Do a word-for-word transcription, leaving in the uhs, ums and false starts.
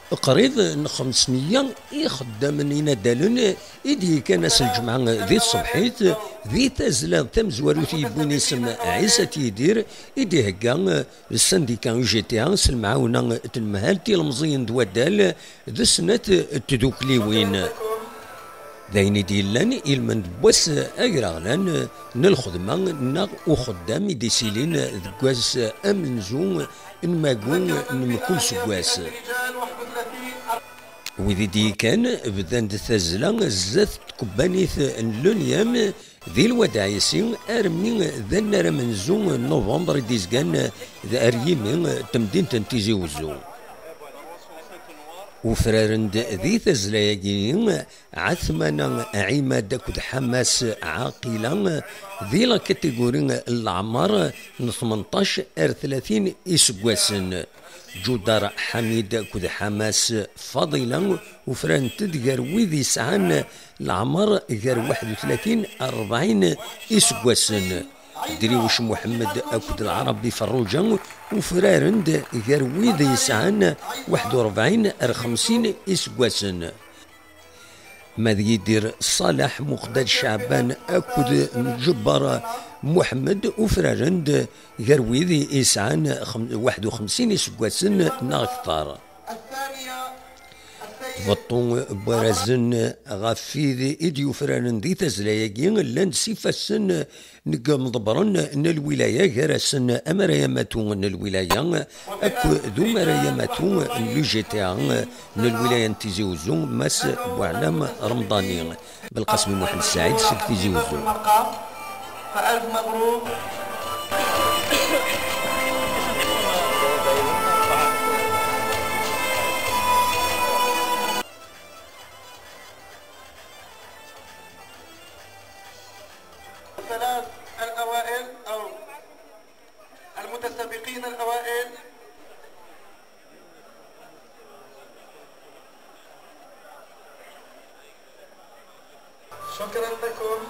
Qrib n xemsmeyya ixeddamen inadalen i d-yekkan ass n lǧemɛa di tṣebḥit di tazzla tamezwarut yewwin isem Ɛisa At Yidir, i d-ihegga ssandika U G T A s lemɛawna n tenmehalt ilemẓiyen d waddal d snat tdukliwin. D ayen i d-yellan i lmend n wass agraɣlan n lxedma neɣ uxeddam i d-isilin deg wass amenzu n magu n mkul seggas. Wid i d-yekkan bdan-d tazzla zdat tkebbanit n l'ONIEM di Lwad Ɛisi armi d annar amenzu n nuvember i d-izgan d ar yimi n temdint n Tizi Uzzu. Ufraren-d di tazzla-agi Ɛetmana Ɛimad akked Ḥamas Ɛaqila di la catégorie n leɛmer n tmenṭac ar tlatin iseggasen. Ǧudar Ḥamid akked Ḥamas Faḍila ufraren-d gar wid yesɛan leɛmer gar waḥed u tlatin ar rebɛin iseggasen. Driwec Muḥemmed akked Lɛarabi Ferruǧa ufraren-d gar wid yesɛan waḥed u rebɛin ar xemsin iseggasen. Ma d Yidir Ṣaleḥ, Muqdad Ceɛban akked Mǧebber Muḥemmed ufraren-d gar wid yesɛan xem-, waḥed u xemsin iseggasen neɣ akteṛ. Beṭṭu n warrazen ɣef wid i d-yufraren di tazzla-agi llan-d s ifassen n yimḍebbren n lwilaya, gar-asen amaray amatu n lwilaya akked umaray amatu n l'U G T A n lwilaya n Tizi Uzzu, Mass Buɛlam Remḍani. Belqasem Muḥend Saɛid seg Tizi Uzzu. فألف مبروك. الثلاث الأوائل أو المتسابقين الأوائل. شكرا لكم.